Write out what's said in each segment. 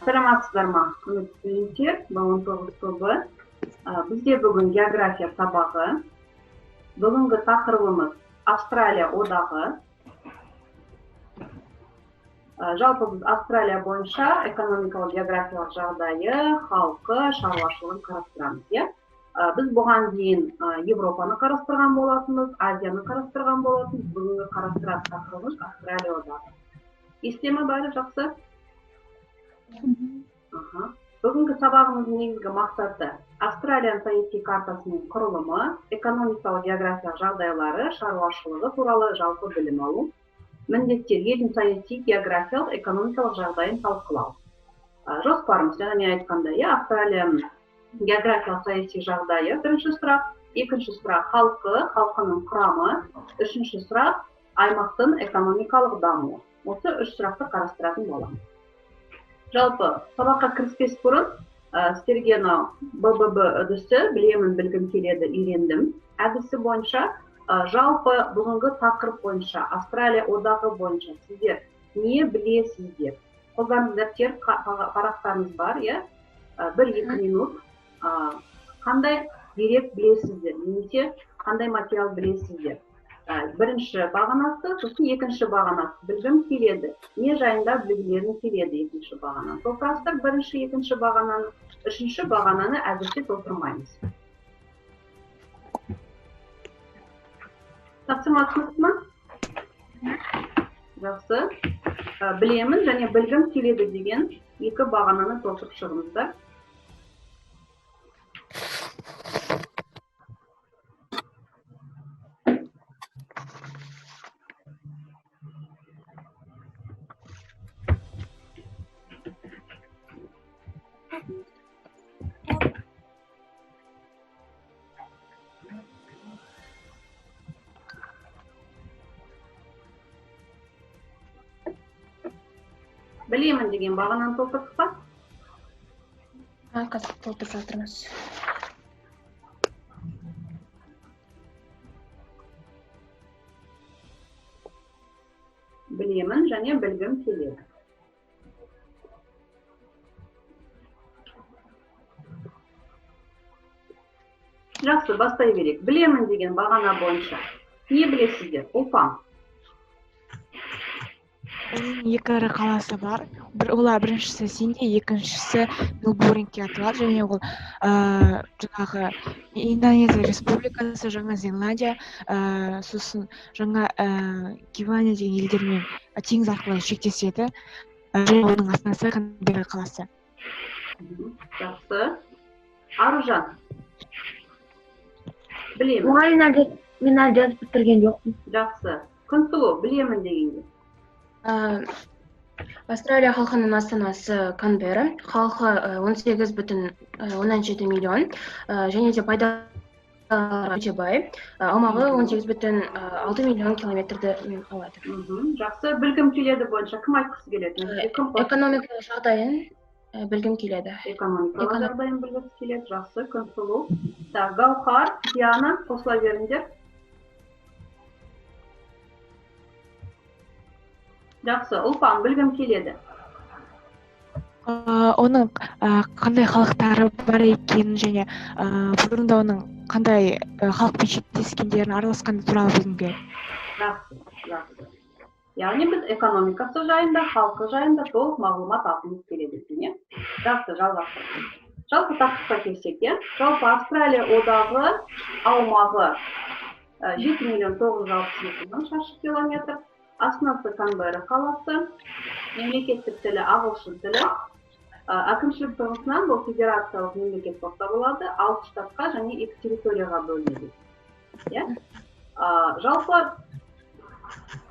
Саламатсыздар ма, құрметті студенттер, Б19 тобы. Бізде бүгін география сабағы. Бүгінгі тақырыбымыз Австралия одағы. Жалпы біз Австралия бойынша экономикалық, географиялық жағдайы, халқы, шаруашылығын қарастырамыз, иә? Біз бұған дейін Европаны қарастырған болатынбыз, Азияны қарастырған болатынбыз. Бүгінгі қарастыратын тақырыбымыз Австралия одағы. Есте ме бәрі жақсы? Аха. Бүгінгі сабағымыздың негізгі мақсаты Австралияның саяси картасының құрылымы, экономикалық, географиялық жағдайлары, шаруашылығы туралы жалпы білім алу. Міндеттер: елдің саяси, географиялық, экономикалық жағдайын талқылау. Жоспарымыз, жаңа мен айтқандай, иә, Австралияның географиялық саяси жағдайы бірінші сұрақ, екінші сұрақ халқы, халқының құрамы, үшінші сұрақ аймақтың экономикалық дамуы. Осы үш сұрақты қарастыратын боламыз. Жалпы сабаққа кіріспес бұрын сіздерге мынау БББ үрдісі, білемін, білгім келеді, үйрендім әдісі бойынша, жалпы бүгінгі тақырып бойынша, Австралия одағы бойынша сіздер не білесіздер? Қолдарыңызда дәптер, парақтарыңыз бар, иә? 1-2 минут. Қандай дерек білесіздер немесе қандай материал білесіздер? Бірінші бағанасы, сосын екінші бағанасы. Білгім келеді. Не жайында білгілерің келеді екінші бағананы. Толтырасыздар бірінші, екінші бағананы, үшінші бағананы әзірше толтырмаймыз. Тапсырма түсінікті ма? Жақсы. Білемін және білгім келеді деген екі бағананы толтырып шығыңыздар. Білемін деген бағананы толтырдық па? Қазір толтырып жатырмыз. Білемін және білгім келеді. Жақсы, бастай берейік. Білемін деген бағана бойынша не білесіздер? Ұлпан. Оның екі ірі қаласы бар. Олар біріншісі Сидней, екіншісі Мельбурнге аталады. Және ол жаңағы Индонезия Республикасы, Жаңа Зеландия, сосын Жаңа Гвинея деген елдермен теңіз арқылы шектеседі. Және оның астанасы Канберра қаласы. Жақсы. Аружан. Білемін. Мұғалім, мен әлі жазып бітірген жоқпын. Жақсы. Күнсұлу, білемін дегенге. Австралия халқының астанасы Канберра, халқы 18,7 миллион, және де пайдалары өте бай, аумағы 18,6 миллион километрді алады. Жақсы, білгім келеді бойынша кім айтқысы келеді? Экономикалық жағдайын білгім келеді. Экономикалық жағдайын білгісі келеді. Жақсы, Күнсұлу. Так, Гаухар, Диана, қосыла беріңдер. Жақсы, Ұлпан, білгім келеді. Оның қандай халықтары бар екенін және бұрында оның қандай халықпен шектескендерін, араласқаны туралы білгім келеді. Жақсы, жақсы. Яғни біз экономикасы жайында, халқы жайында толық мағлұмат алғымыз келеді екен, иә? Жақсы, жалғастырайық. Жалпы тақырыпқа келсек, иә? Жалпы Австралия одағы аумағы 7 962 000 шаршы километр. Астанасы Канберра қаласы, мемлекеттік тілі ағылшын тілі. Әкімшілік тұрғысынан бұл федерациялық мемлекет болып табылады, 6 штатқа және 2 территорияға бөлінеді. Иә? Жалпы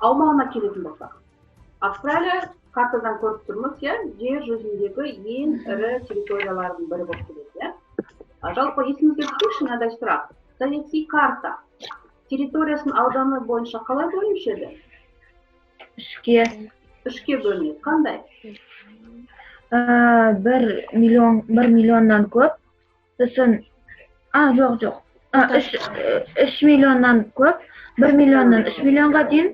аумағына келетін болсақ, Австралия картадан көріп тұрмыз, иә, жер жүзіндегі ең ірі территориялардың бірі болып келеді, иә? Жалпы есімізге түсірші мынадай сұрақ. Саяси карта территориясының ауданы бойынша қалай бөлінуші еді? Үшке. Үшке бөлінеді. Қандай? 1 миллион, 1 миллионнан көп. Сосын, жоқ, жоқ. 3 миллионнан көп, 1 миллионнан 3 миллионға дейін,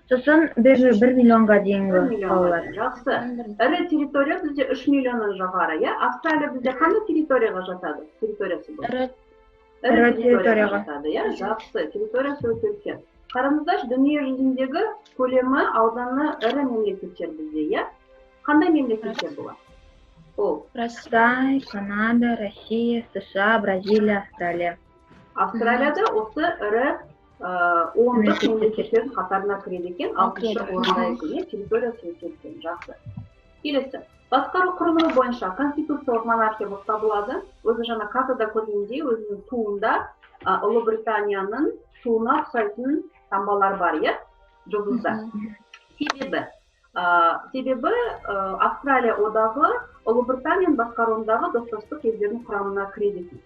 сосын 1 миллионға дейінгі қалалар. Жақсы. Ірі территория бізде 3 миллионнан жоғары, иә? Австралия бізде қандай территорияға жатады? Территориясы бұл. Ірі территорияға жатады, иә? Жақсы. Территориясы өте үлкен. Қараңыздаршы, дүние жүзіндегі көлемі, ауданы ірі мемлекеттер бізде, иә? Қандай мемлекеттер бұлар? Ол Қытай, Канада, Россия, США, Бразилия, Австралия. Австралияда осы ірі ондық мемлекеттердің қатарына кіреді екен, 6-шы орында екен, территориясы өте үлкен. Жақсы. Келесі. Басқару құрылымы бойынша конституциялық монархия болып табылады. Өзі жаңа картада көргендей, өзінің туында Ұлыбританияның туына ұқсайтын таңбалар бар, иә? Жұлдыздар. Себебі Австралия одағы Ұлыбританияның басқаруындағы достастық елдердің құрамына кіреді екен.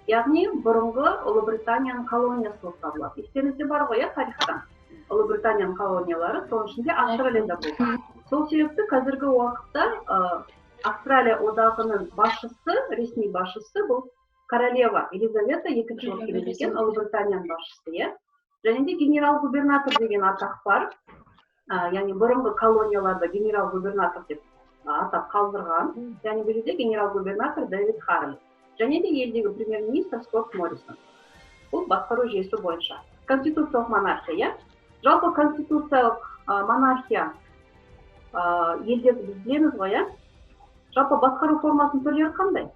Яғни бұрынғы Ұлыбританияның колониясы болып табылады. Естеріңізде бар ғой, иә, тарихтан. Ұлыбританияның колониялары, соның ішінде Австралияда болған. Сол себепті қазіргі уақытта Австралия одағының басшысы, ресми басшысы бұл королева Елизавета II болып келеді екен, Ұлыбританияның басшысы, иә. Және де генерал-губернатор деген атақ бар. Яғни бұрынғы колонияларда генерал-губернатор деп атап қалдырған. Яғни бұл жерде генерал-губернатор Дэвид Харли. Және де елдегі премьер-министр Скотт Моррисон. Бұл басқару жүйесі бойынша. Конституциялық монархия, иә? Жалпы конституциялық монархия елдерді біз білеміз ғой, иә? Жалпы басқару формасының түрлері қандай?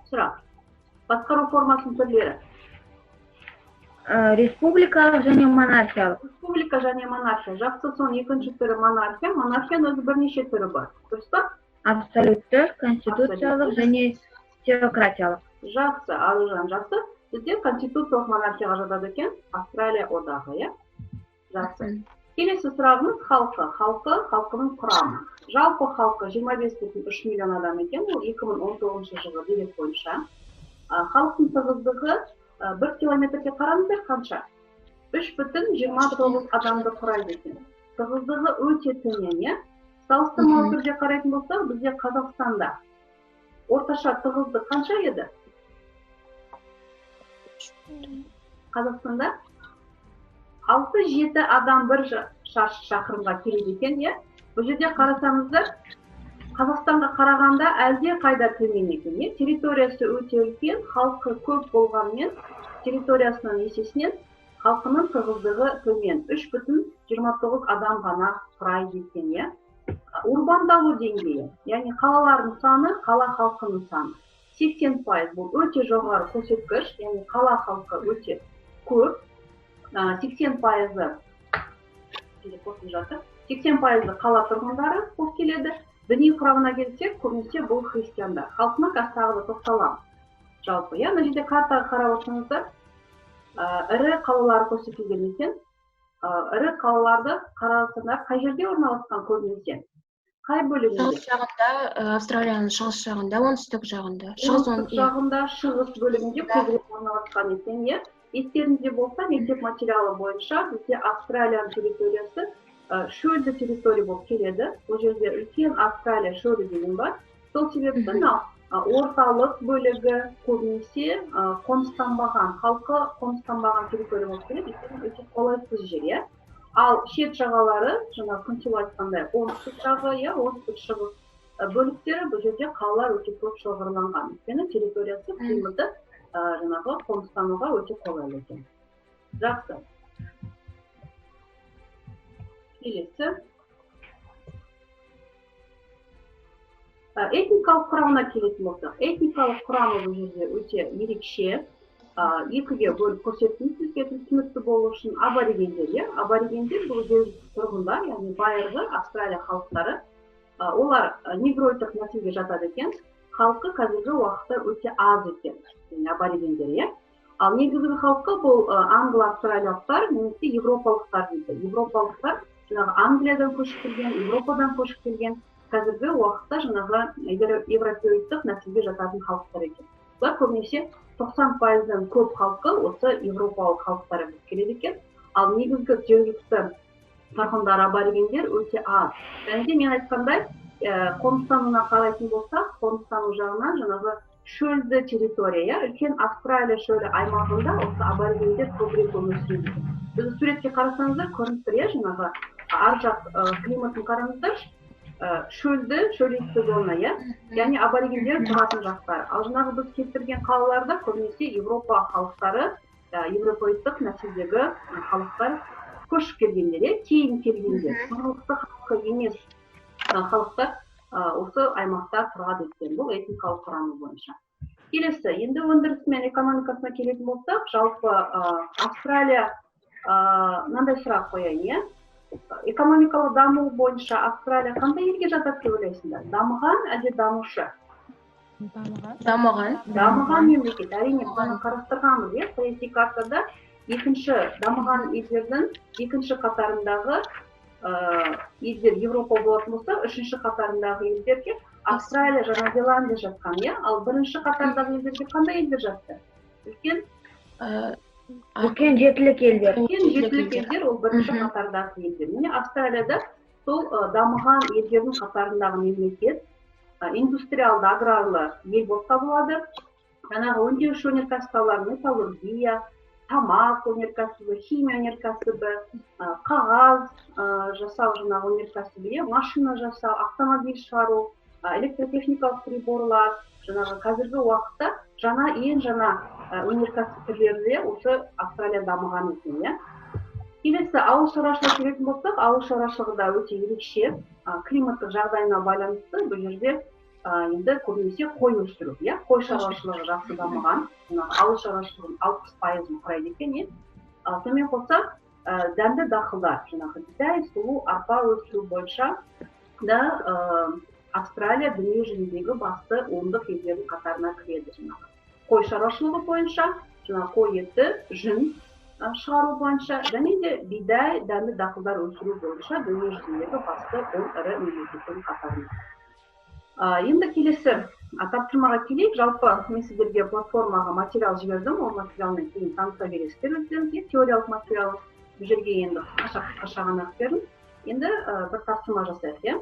Сұрақ. Басқару формасының түрлері. Республикалық және монархиялық. Республика және монархия. Жақсы, соның екінші түрі монархия. Монархияның өзі бірнеше түрі бар. Дұрыс па? Абсолютті, конституциялық және теократиялық. Жақсы, Аружан, жақсы. Бізде конституциялық монархияға жатады екен Австралия одағы, иә? Жақсы. Келесі сұрағымыз халқы. Халқы, халқының құрамы. Жалпы халқы 25,3 миллион адам екен, ол 2019 жылғы дерек бойынша. Халықтың тығыздығы 1 километрге қараңыздар қанша? 3,29 адамды құрайды екен. Тығыздығы өте төмен, иә? Салыстырмалы түрде қарайтын болсақ, бізде Қазақстанда орташа тығыздық қанша еді? Қазақстанда 6-7 адам бір шаршы шақырымға келеді екен, иә? Бұл жерде қарасаңыздар, Қазақстанға қарағанда әлде қайда төмен екен, иә? Территориясы өте үлкен, халқы көп болғанымен, территориясының есесінен халқының тығыздығы төмен, 3,29 адам ғана құрайды екен, иә? Урбандалу деңгейі, яғни қалалардың саны, қала халқының саны 80%, бұл өте жоғары көрсеткіш, яғни қала халқы өте көп, 80%-ы 80%-ы қала тұрғындары болып келеді. Діни құрамына келсек, көбінесе бұл христиандар. Халқына қазір тағы да тоқталамыз. Жалпы, иә, мына жерде картаға қарап отырсаңыздар, ірі қалалар көрсетілген екен. Ірі қалаларды қарасаңдар, қай жерде орналасқан көбінесе? Қай бөлігінде? Шығыс жағында, Австралияның шығыс жағында, оңтүстік жағында. Шығыс жағында, шығыс бөлігінде көбірек орналасқан екен, иә. Естеріңізде болса, мектеп материалы бойынша бізде Австралияның территориясы шөлді территория болып келеді. Бұл жерде үлкен Австралия шөлі деген бар. Сол себепті мынау орталық бөлігі көбінесе қоныстанбаған, халқы қоныстанбаған территория болып келеді. Өйткені өте қолайсыз жер, иә. Ал шет жағалары, жаңа Күнсұлу айтқандай, оңтүстік жағы, иә, оңтүстік шығыс бөліктері, бұл жерде қалалар өте көп шоғырланған. Өйткені территориясы, климаты жаңағы қоныстануға өте қолайлы екен. Жақсы. Келесі. Этникалық құрамына келетін болсақ, этникалық құрамы бұл жерде өте ерекше. Екіге бөліп көрсеттім сізге түсінікті болу үшін. Аборигендер, иә, аборигендер бұл жергілікті тұрғындар, яғни байырғы Австралия халықтары. Олар негроидтық нәсілге жатады екен. Халқы қазіргі уақытта өте аз екен, яғни аборигендер, иә. Ал негізгі халқы бұл англо-австралиялықтар немесе европалықтар дейді. Европалықтар жаңағы Англиядан көшіп келген, Европадан көшіп келген, қазіргі уақытта жаңағы европеоидтық нәсілге жататын халықтар екен. Бұлар көбінесе 90%-дан көп халқы осы европалық халықтар болып келеді екен. Ал негізгі жергілікті тұрғындар аборигендер өте аз. Және де мен айтқандай, қоныстануына қарайтын болсақ, қоныстану жағынан жаңағы Шөлді территория, иә, үлкен Австралия шөлі аймағында осы аборигендер көбірек өмір сүреді. Біз суретке қарасаңыздар көрініп тұр, иә, жаңағы ар жақ климатын қараңыздаршы, шөлді, шөлейтті зона, иә, яғни аборигендер тұратын жақтар. Ал жаңағы біз келтірген қалаларда көбінесе Европа халықтары, европоидтық нәсілдегі халықтар көшіп келгендер, иә, кейін келгендер, тұрғылықты халқы емес халықтар осы аймақта тұрады екен, бұл этникалық құрамы бойынша. Келесі, енді өндірісі мен экономикасына келетін болсақ, жалпы Австралия, мынандай сұрақ қояйын, иә? Экономикалық даму бойынша Австралия қандай елге жатады деп ойлайсыңдар? Дамыған әлде дамушы? Дамыған. Дамыған. Дамыған мемлекет, әрине, біз оны қарастырғанбыз, иә, саяси картада екінші дамыған елдердің екінші қатарындағы елдер Европа болатын болса, үшінші қатарындағы елдерге Австралия, Жаңа Зеландия жатқан, иә? Ал бірінші қатардағы елдерге қандай елдер жатты? Үлкен Үлкен жетілік елдер. Үлкен жетілік елдер ол бірінші қатардағы елдер. Міне Австралияда сол дамыған елдердің қатарындағы мемлекет, индустриалды, аграрлы ел болып табылады. Жаңағы өңдеуші өнеркәсіп салалары, металлургия, тамақ өнеркәсібі, химия өнеркәсібі, қағаз жасау жаңағы өнеркәсібі, иә, машина жасау, автомобиль шығару, электротехникалық приборлар, жаңағы қазіргі уақытта ең жаңа өнеркәсіп түрлері де осы Австралия дамыған екен, иә. Келесі ауыл шаруашылығы келетін болсақ, ауыл шаруашылығы да өте ерекше, климаттық жағдайына байланысты бұл жерде енді көбінесе қой өсіру, иә, қой шаруашылығы жақсы дамыған, ауыл шаруашылығының 60%-ын құрайды екен, иә. Сонымен қоса, дәнді дақылдар, жаңағы бидай, сұлы, арпа өсіру бойынша да Австралия дүние жүзіндегі басты ондық елдердің қатарына кіреді. Жаңағы қой шаруашылығы бойынша, жаңағы қой еті, жүн шығару бойынша және де бидай, дәнді дақылдар өсіру бойынша дүние жүзіндегі басты 10 ірі мемлекеттің қатарында. Енді келесі тапсырмаға келейік. Жалпы мен сіздерге платформаға материал жібердім. Ол материалмен кейін таныса бересіздер өздеріңізге. Теориялық материал бұл жерге енді қысқаша ғана бердім. Енді бір тапсырма жасайық, иә.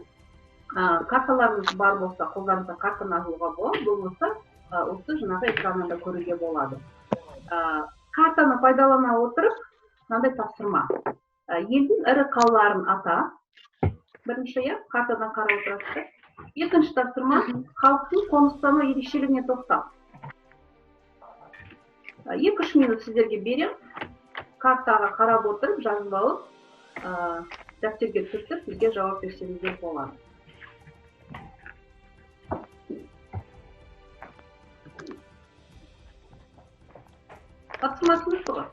Карталарыңыз бар болса, қолдарыңызда картаны алуға болады, болмаса осы жаңағы экраннан да көруге болады. Картаны пайдалана отырып, мынандай тапсырма. Елдің ірі қалаларын ата. Бірінші, иә, картадан қарап отырасыздар. Екінші тапсырма, халықтың қоныстану ерекшелігіне тоқтал. 2-3 минут сіздерге берем. Картаға қарап отырып, жазып алып, дәптерге түртіп, бізге жауап берсеңіздер болады. Тапсырма түсінікті ғой?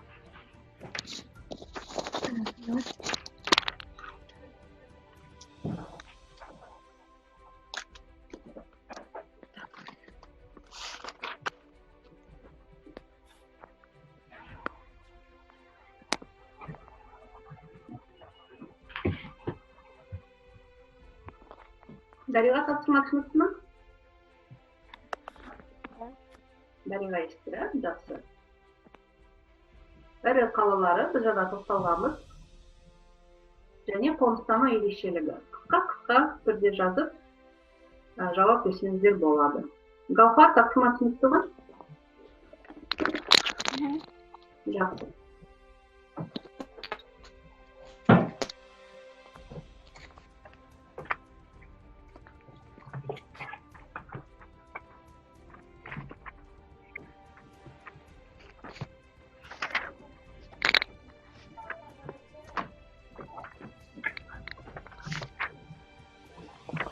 Дариға, тапсырма түсінікті ме? Дариға естір, ә? Жақсы. Ірі қалалары біз жаңа тоқталғанбыз. Және қоныстану ерекшелігі. Қысқа-қысқа түрде жазып, жауап берсеңіздер болады. Гаухар, тапсырма түсінікті ғой? Жақсы.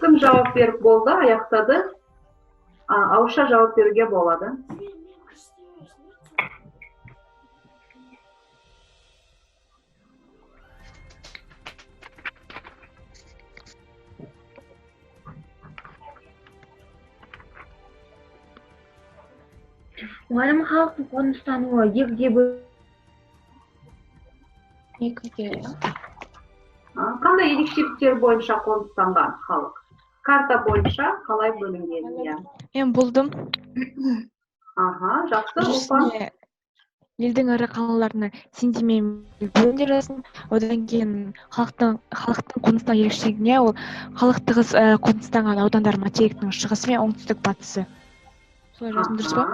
Кім жауап беріп болды, аяқтады? Ауызша жауап беруге болады. Мұғалім, халықтың қоныстануы екіге бөл- Екіге. Қандай ерекшеліктер бойынша қоныстанған халық? Карта бойынша қалай бөлінген? Иә. Мен болдым. Аха, жақсы, Ұлпан. Біріншісіне елдің ірі қалаларына Сидней мен Мельбурн жаздым. Одан кейін халықтың қоныстану ерекшелігіне ол халық тығыз қоныстанған аудандар материктің шығысы мен оңтүстік батысы. Солай жаздым, дұрыс па?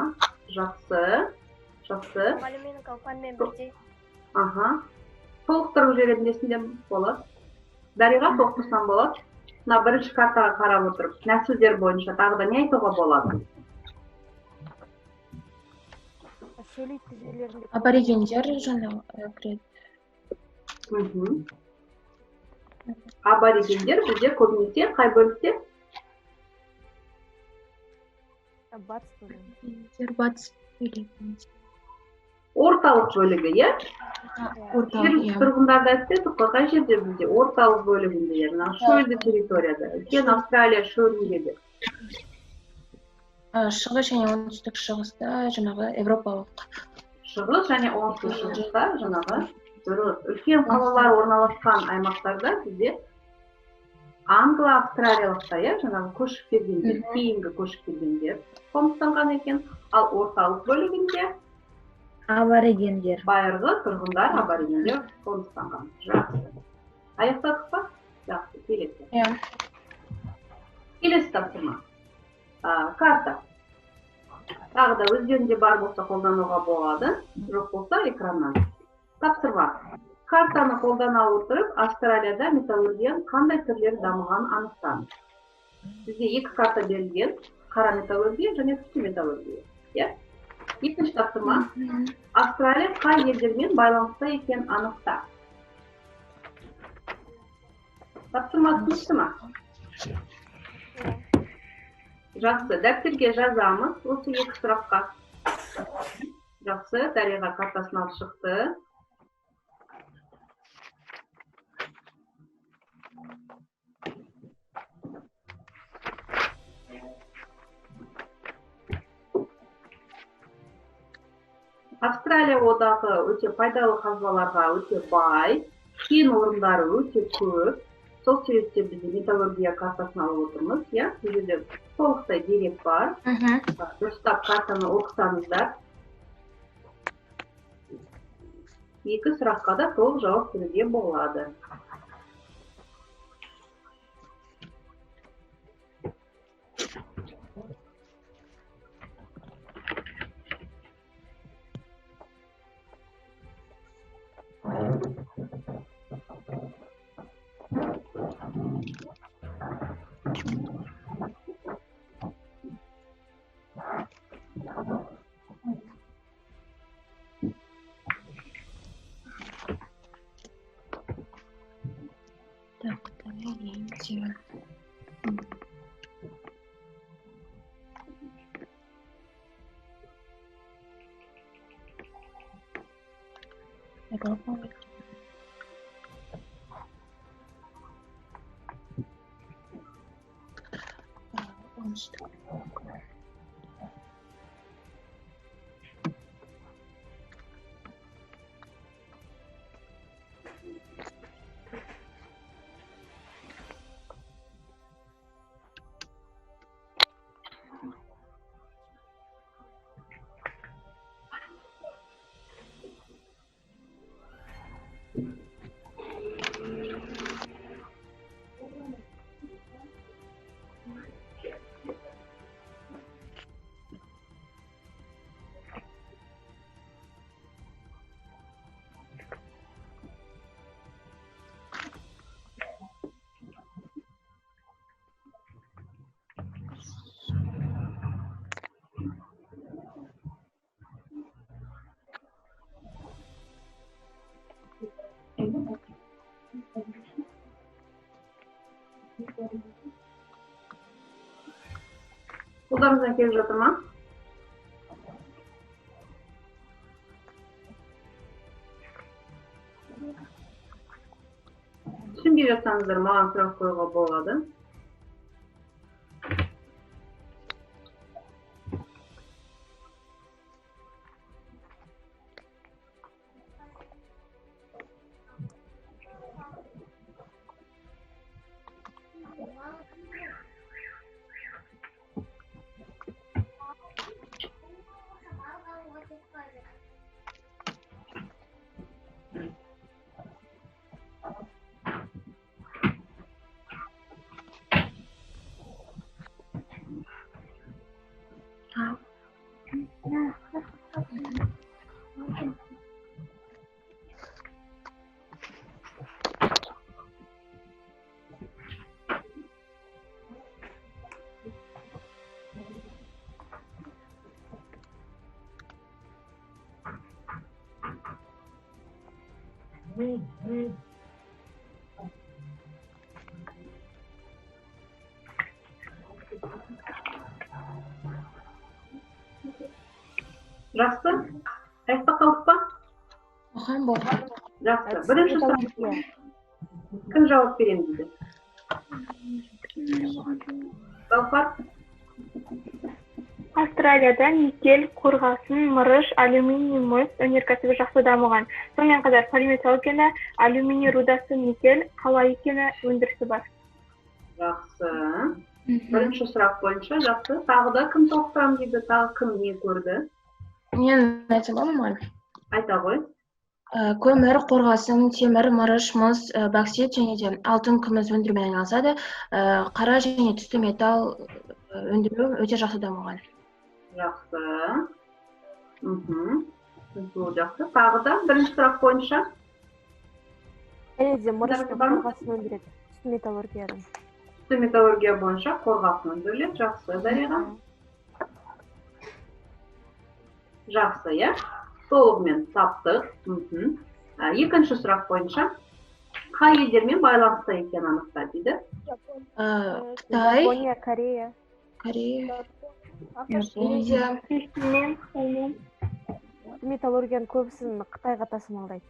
Жақсы, жақсы. Мұғалім, менікі пәнмен бірдей. Аха. Толықтырып жіберетін десең де болады. Дариға, толықтырсам болады. Мына бірінші картаға қарап отырып, нәсілдер бойынша тағы да не айтуға болады? Шөлейтті жерлерінде. Аборигендер жаңағы кіреді. Аборигендер бізде көбінесе қай бөлікте? Батыс бөлігі. Батыс бөлігінде. Орталық бөлігі, иә? Орталық, иә. Тұрғындарды айтып едік қой, қай жерде бізде? Орталық бөлігінде, яғни шөлді территорияда, үлкен Австралия шөлінде де. Шығыс және оңтүстік шығыста жаңағы европалық. Шығыс және оңтүстік шығыста жаңағы үлкен қалалар орналасқан аймақтарда бізде англо-австралиялықтар, иә, жаңағы көшіп келгендер, кейінгі көшіп келгендер қоныстанған екен. Ал орталық бөлігінде аборигендер. Байырғы тұрғындар, аборигендер қоныстанған. Жақсы. Аяқтадық па? Жақсы, келесі. Иә. Келесі тапсырма. Карта. Тағы да өздерінде бар болса қолдануға болады, жоқ болса экраннан. Тапсырма. Картаны қолдана отырып, Австралияда металлургияның қандай түрлері дамығанын анықтаңыз. Бізде екі карта берілген, қара металлургия және түсті металлургия. Иә? Екінші тапсырма. Австралия қай елдермен байланыста екенін анықта. Тапсырма түсінікті ма? Жақсы, дәптерге жазамыз осы екі сұраққа. Жақсы, Дариға картасын алып шықты. Австралия одағы өте пайдалы қазбаларға өте бай, кен орындары өте көп. Сол себептен біз металлургия картасын алып отырмыз, иә? Бұл жерде толықтай дерек бар. Дұрыстап картаны оқысаңыздар, екі сұраққа да толық жауап беруге болады. Так, давайте. Қолдарыңыздан келіп жатыр ма? Түсінбей жатсаңыздар, маған сұрақ қоюға болады. Жақсы. Аяқтап қалдық па? Оған болды. Жақсы. Бірінші сұрақ. Кім жауап беремін дейді? Гаухар? Австралияда никель, қорғасын, мырыш, алюминий, мыс өнеркәсібі жақсы дамыған. Сонымен қатар полиметалл кені, алюминий рудасы, никель, қалайы кені өндірісі бар. Жақсы. Бірінші сұрақ бойынша жақсы. Тағы да кім толықтырамын дейді, тағы кім не көрді? Мен айта аламын ма? Айта ғой. Көмір, қорғасын, темір, мырыш, мыс, боксит және де алтын, күміс өндірумен айналысады. Қара және түсті металл өндіру өте жақсы дамыған. Жақсы. Бұл жақсы. Тағы да бірінші сұрақ бойынша. Және де мырыш пен қорғасын өндіреді. Түсті металлургиядан. Түсті металлургия бойынша қорғасын өндіріледі. Жақсы, Дариға. Жақсы, иә? Толығымен таптық. Екінші сұрақ бойынша қай елдермен байланыста екенін анықта дейді. Қытай, Япония, Корея. Корея, Индия. Металлургияның көбісін Қытайға тасымалдайды.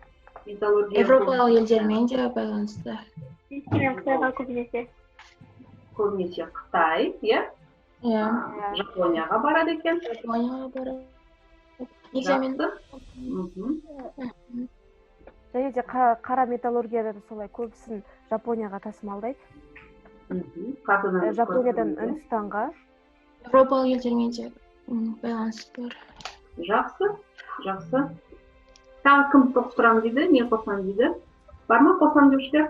Европалық елдермен де байланысты. Қытайға көбінесе. Көбінесе Қытай, иә? Иә. Жапонияға барады екен. Жапонияға барады. Және де қара металлургияда да солай көбісін Жапонияға тасымалдайды. Жапониядан Үндістанға. Европалық елдермен де байланыс бар. Жақсы, жақсы. Тағы кім толықтырамын дейді, не қосамын дейді? Бар ма қосамын деушілер?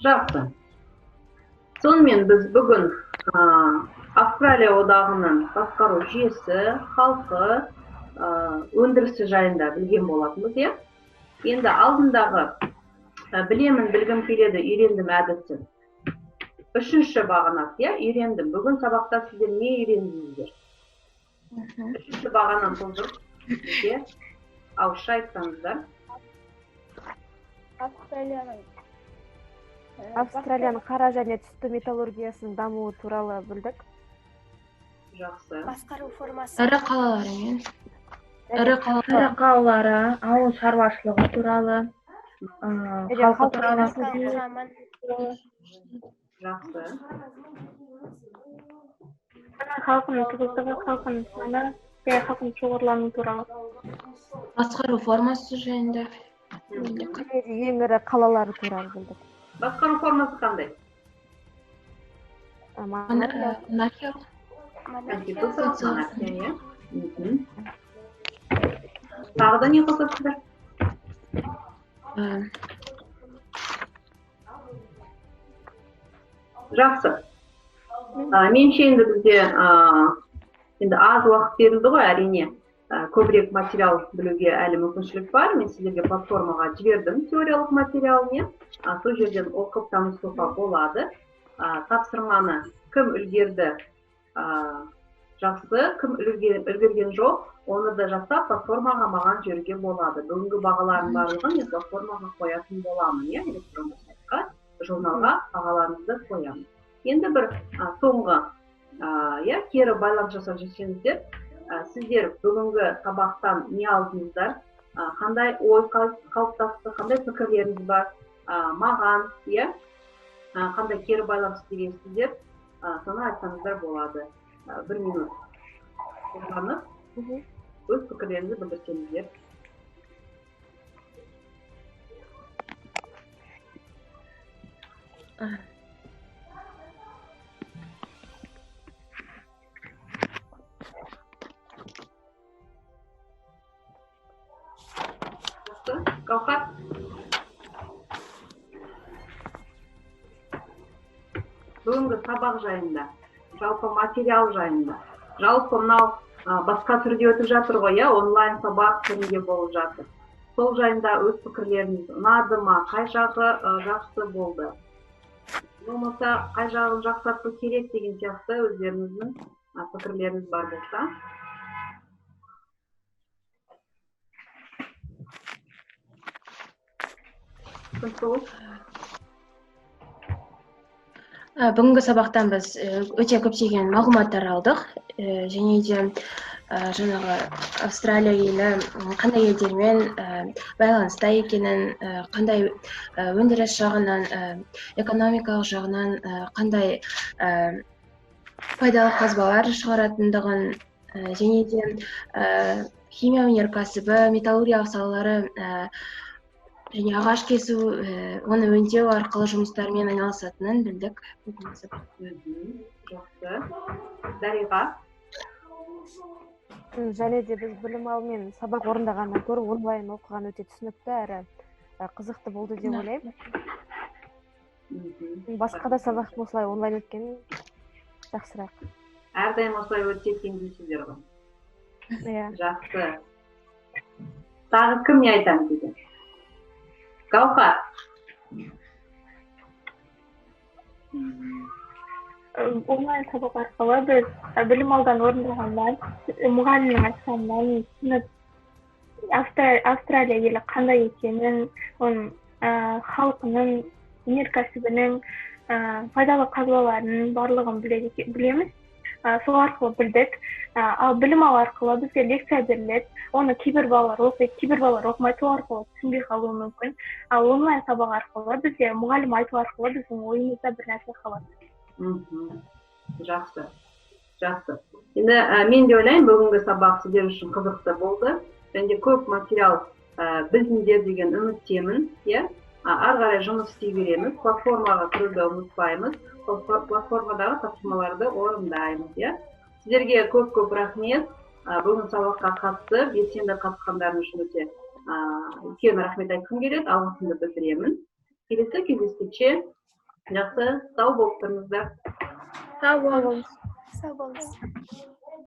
Жақсы. Сонымен біз бүгін Австралия одағының басқару жүйесі, халқы, өндірісі жайында білген болатынбыз, иә? Енді алдындағы білемін, білгім келеді, үйрендім әдісі. Үшінші бағанасы, иә, үйрендім. Бүгін сабақта сіздер не үйрендіңіздер? Үшінші бағананы толтырып, бізге ауызша айтсаңыздар. Австралияның қара және түсті металлургиясының дамуы туралы білдік. Жақсы. Басқару формасы. Ірі қалаларымен. Ірі қалалары, ауыл шаруашылығы туралы, халқы туралы. Жақсы. Халқының тығыздығы, халқының саны, және халқының шоғырлануы туралы. Басқару формасы жайында. Ең ірі қалалары туралы білдік. Басқару формасы қандай? Монархия. Конституциялық монархия, иә. Тағы да не қосасыздар? Жақсы. Меніңше енді бізде енді аз уақыт берілді ғой, әрине. Көбірек материал білуге әлі мүмкіншілік бар. Мен сіздерге платформаға жібердім теориялық материалын, иә. Сол жерден оқып танысуға болады. Тапсырманы кім үлгерді, жақсы, кім үлгерген жоқ, оны да жасап платформаға маған жіберуге болады. Бүгінгі бағалардың барлығын мен платформаға қоятын боламын, иә, электронды сайтқа, журналға бағаларыңызды қоямын. Енді бір соңғы, иә, кері байланыс жасап жүрсеңіздер, сіздер бүгінгі сабақтан не алдыңыздар, қандай ой қалыптасты, қандай пікірлеріңіз бар, маған, иә, қандай кері байланыс бересіздер, соны айтсаңыздар болады. Бір минут қолданып, өз пікірлеріңізді білдірсеңіздер. Гаухар? Бүгінгі сабақ жайында, жалпы материал жайында, жалпы мынау басқа түрде өтіп жатыр ғой, иә, онлайн сабақ түрінде болып жатыр. Сол жайында өз пікірлеріңіз ұнады ма, қай жағы жақсы болды, болмаса қай жағын жақсарту керек деген сияқты өздеріңіздің пікірлеріңіз бар болса. Күнсұлу? Бүгінгі сабақтан біз өте көптеген мағлұматтар алдық, және де жаңағы Австралия елі қандай елдермен байланыста екенін, қандай өндіріс жағынан, экономикалық жағынан қандай пайдалы қазбалар шығаратындығын, және де химия өнеркәсібі, металлургиялық салалары және ағаш кесу, оны өңдеу арқылы жұмыстармен айналысатынын білдік. Жақсы. Дариға? Және де біз білім алумен сабақ орындағаннан гөрі онлайн оқыған өте түсінікті әрі қызықты болды деп ойлаймын. Басқа да сабақтың осылай онлайн өткенін жақсырақ. Әрдайым осылай өтсе екен дейсіздер ғой. Иә. Жақсы. Тағы кім не айтамын дейді? Гаухар. Онлайн сабақ арқылы біз білім алдан орындағаннан, мұғалімнің айтқанынан түсініп, Австралия елі қандай екенін, оның халқының, өнеркәсібінің, пайдалы қазбаларының барлығын білеміз. Сол арқылы білдік. Ал білім алу арқылы бізге лекция беріледі. Оны кейбір балалар оқиды, кейбір балалар оқымайды, сол арқылы түсінбей қалуы мүмкін. Ал онлайн сабақ арқылы бізге мұғалім айту арқылы біздің ойымызда бір нәрсе қалады. Жақсы, жақсы. Енді мен де ойлаймын, бүгінгі сабақ сіздер үшін қызықты болды. Және де көп материал білдіңдер деген үміттемін. Ары қарай жұмыс істей береміз. Платформаға кіруді ұмытпаймыз. Сол платформадағы тапсырмаларды орындаймыз. Сіздерге көп-көп рахмет. Бүгін сабаққа қатысып, белсенді қатысқандарыңыз үшін өте үлкен рахмет айтқым келеді. Алғысымды білдіремін. Келесі кездескенше жақсы, сау болып тұрыңыздар. Сау болыңыз. Сау болыңыз.